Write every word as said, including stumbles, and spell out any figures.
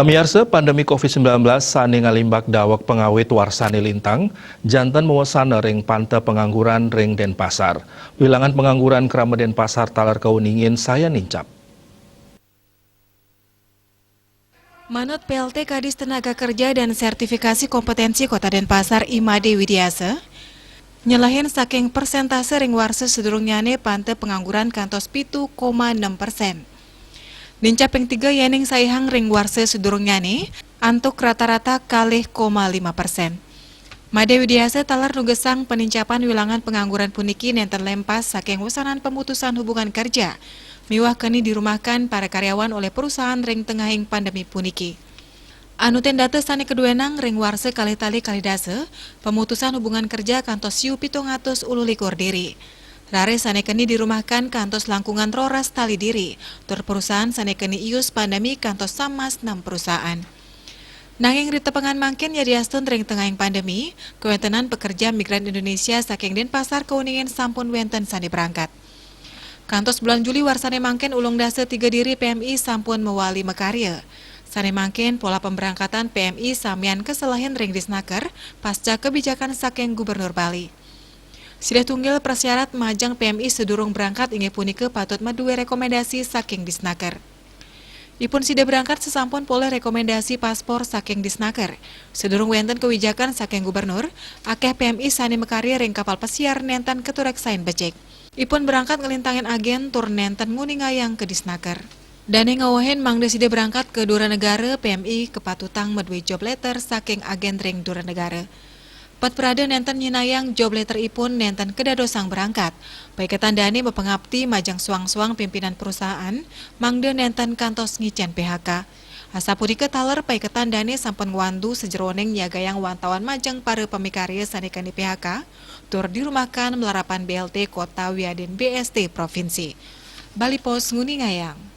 Pamiarsa, pandemi covid sembilan belas sané ngalimbak daweg pangawit warsané lintang, janten mawesana ring panta pengangguran ring Denpasar. Wilangan pengangguran krama Denpasar taler kauningin sayan nincap. Manut P L T Kadis Tenaga Kerja dan Sertifikasi Kompetensi Kota Denpasar, I Made Widiasa, nyelehin saking persentase ring warsa sadurungnyané panta pengangguran kantos pitu koma enem persen. Nincap ping tiga yéning saihang ring warsa sadurungnyané, antuk rata-rata kalih koma lima persen. Made Widiasa taler nugesang panincapan wilangan pengangguran puniki nénten lempas saking wesanan pemutusan hubungan kerja miwah keni dirumahkan para karyawan olih perusahaan ring tengahing pandemi puniki. Anutin data sané kaduénang, ring warsa kalih tali kalih dasa, pemutusan hubungan kerja kantos siu pitung atus ulu likur diri. Raris sané keni dirumahkan kantos langkungan roras tali diri, tur perusahaan sané keni ius pandemi kantos samas nem perusahaan. Nanging ri tepengan mangkin yadiastun ring tengahing pandemi, kawéntenan pekerja migran Indonesia saking Denpasar kauningin sampun wénten sané berangkat. Kantos bulan Juli warsané mangkin ulung dasa tiga diri P M I sampun mawali makarya. Sané mangkin pola pemberangkatan P M I samian kaselehin ring Disnaker pasca kebijakan saking Gubernur Bali. Silih tunggil prasyarat majeng P M I sadurung berangkat inggih punika patut madué rekomendasi saking Disnaker. Ipun sida berangkat sasampun polih rekomendasi paspor saking Disnaker. Sadurung wénten kewijakan saking Gubernur, akéh P M I sané makarya ring kapal pesiar nénten katureksain becik. Ipun berangkat nglintangin agén tur nénten nguningayang ka Disnaker. Dané ngawehin mangda sida berangkat ka dura negara, P M I kapatutang madué job letter saking agén ring dura negara. Pet prada nénten nyinayang job letter ipun nénten kadadosang berangkat. Paiketan dané mapangapti majeng suang-suang pimpinan perusahaan, mangda nénten kantos ngicén P H K. Asapunika taler paiketan dané sampun ngwantu sajeroning nyagayang wantawan majeng para pamikarya sané keni P H K, tur dirumahkan malarapan B L T Kota wiadin B S T Provinsi. Bali Post nguningayang.